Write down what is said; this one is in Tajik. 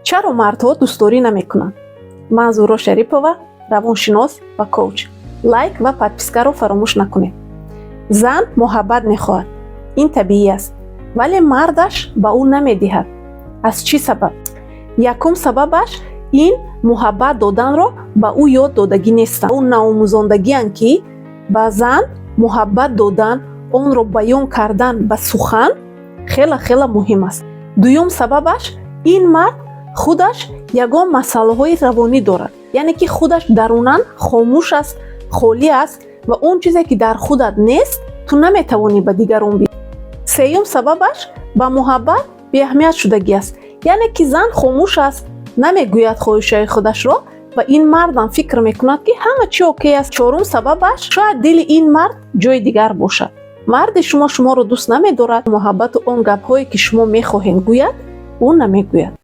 Чаро мардҳо дӯстдорӣ намекунанд? Ман Зуҳро Шарипова, равоншинос ва коуч. Лайк ва подпискаро фаромӯш накунед. Зан муҳаббат мехоҳад, ин табиӣ аст, вале мардаш ба ӯ намедиҳад. Аз чӣ сабаб? Якум сабабаш ин: муҳаббат доданро ба ӯ ёд додагӣ нестанд. Ӯ наомӯзондагианд, ки ба зан муҳаббат додан, онро баён кардан ба сухан хела хела муҳим аст. Дуюм сабабаш: ин мард худаш ягон масъалаҳои равонӣ дорад, яъне ки худаш дарунан хомӯш аст, холӣ аст ва он чизе, ки дар худат нест, ту наметавонӣ ба дигарон би. Сеюм сабабаш: ба муҳаббат беаҳамият шудагӣ аст, яъне ки зан хомӯш аст, намегӯяд хоҳишҳои худашро ва ин мардам фикр мекунад, ки ҳама чи окей аст. Чорум сабабаш: шояд дили ин мард ҷои дигар бошад. Марди шумо шуморо дӯст намедорад. Муҳаббату он гапҳое, ки шумо мехоҳед гӯяд, ӯ намегӯяд.